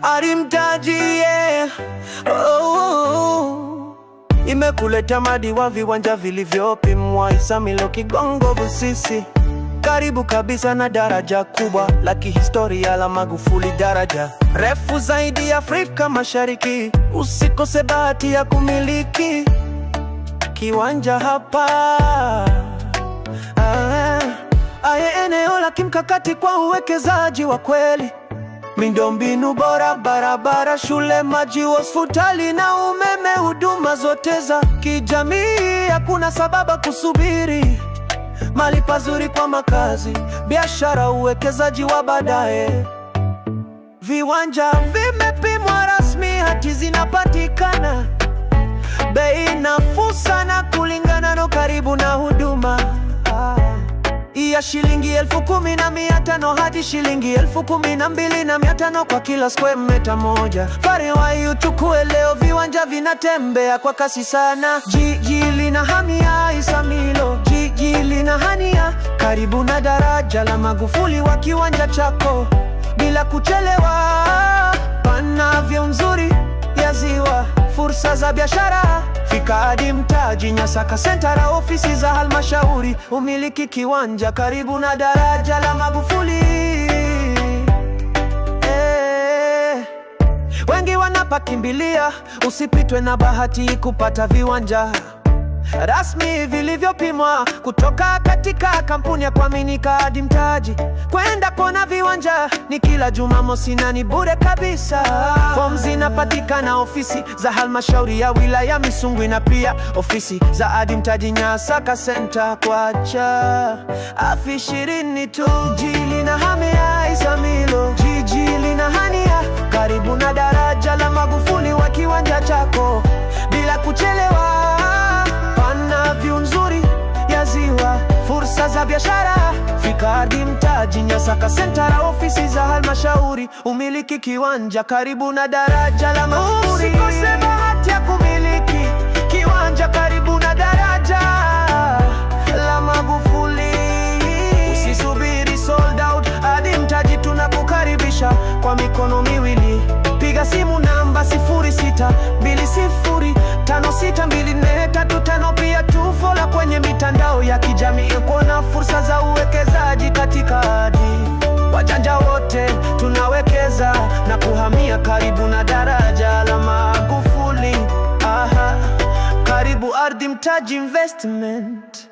Ardhi Mtaji, yeah. Oh. Imekuleta madi wa viwanja vilivyopimwa Isamilo, Kigongo, Busisi, karibu kabisa na daraja kubwa la kihistoria la Magufuli, daraja refu zaidi Afrika Mashariki. Usikose bahati ya kumiliki kiwanja hapa. Eneo la kimkakati kwa uwekezaji wa kweli, miundombinu bora, barabara, shule, maji, hospitali na umeme, huduma zote za kijamii. Hakuna sababu kusubiri. Mali pazuri kwa makazi, biashara, uwekezaji wa baadaye. Viwanja vimepimwa rasmi, hati zinapatikana, bei nafuu sana kulingana na karibu na huduma ya shilingi 10,500 hadi shilingi 12,500 kwa kila square meta moja. Fariwai uchukue leo, viwanja vinatembea kwa kasi sana. Jiji linahamia Isamilo, jiji linahania karibu na daraja la Magufuli wa kiwanja chako bila kuchelewa. Pana view nzuri ya ziwa, fursa za biashara. Fika hadi Mtaji, Nyasaka Center, ofisi za halmashauri, umiliki kiwanja karibu na daraja la Magufuli. Wengi wanapakimbilia, usipitwe na bahati kupata viwanja rasmi vilivyopimwa kutoka katika kampuni ya kuaminika Ardhi Mtaji. Kwenda kuona viwanja ni kila Jumamosi na ni bure kabisa. Fomu zinapatikana ofisi za halmashauri ya wilaya Misungwi na pia ofisi za Ardhi Mtaji Nyasaka Center kwa cha 20,000 tu. Jiji linahamia Isamilo, jiji linahania karibu na daraja la Magufuli wa kiwanja chako bila kuchelewa. Pana view nzuri ya ziwa, fursa za biashara. Fika Ardhi Mtaji, Nyasaka Center, ofisi za halmashauri, umiliki kiwanja karibu na daraja la Magufuli. Usikose bahati ya kumiliki kiwanja karibu na daraja la Magufuli. Usisubiri sold out, Ardhi Mtaji tunakukaribisha kwa mikono miwili. Piga simu namba 0620562435, pia tufollow kwenye mitandao ya kijamii kuona fursa za uwekezaji katika ardhi. Wajanja wote tunawekeza na kuhamia karibu na daraja la Magufuli. Aha, karibu Ardhi Mtaji Investment.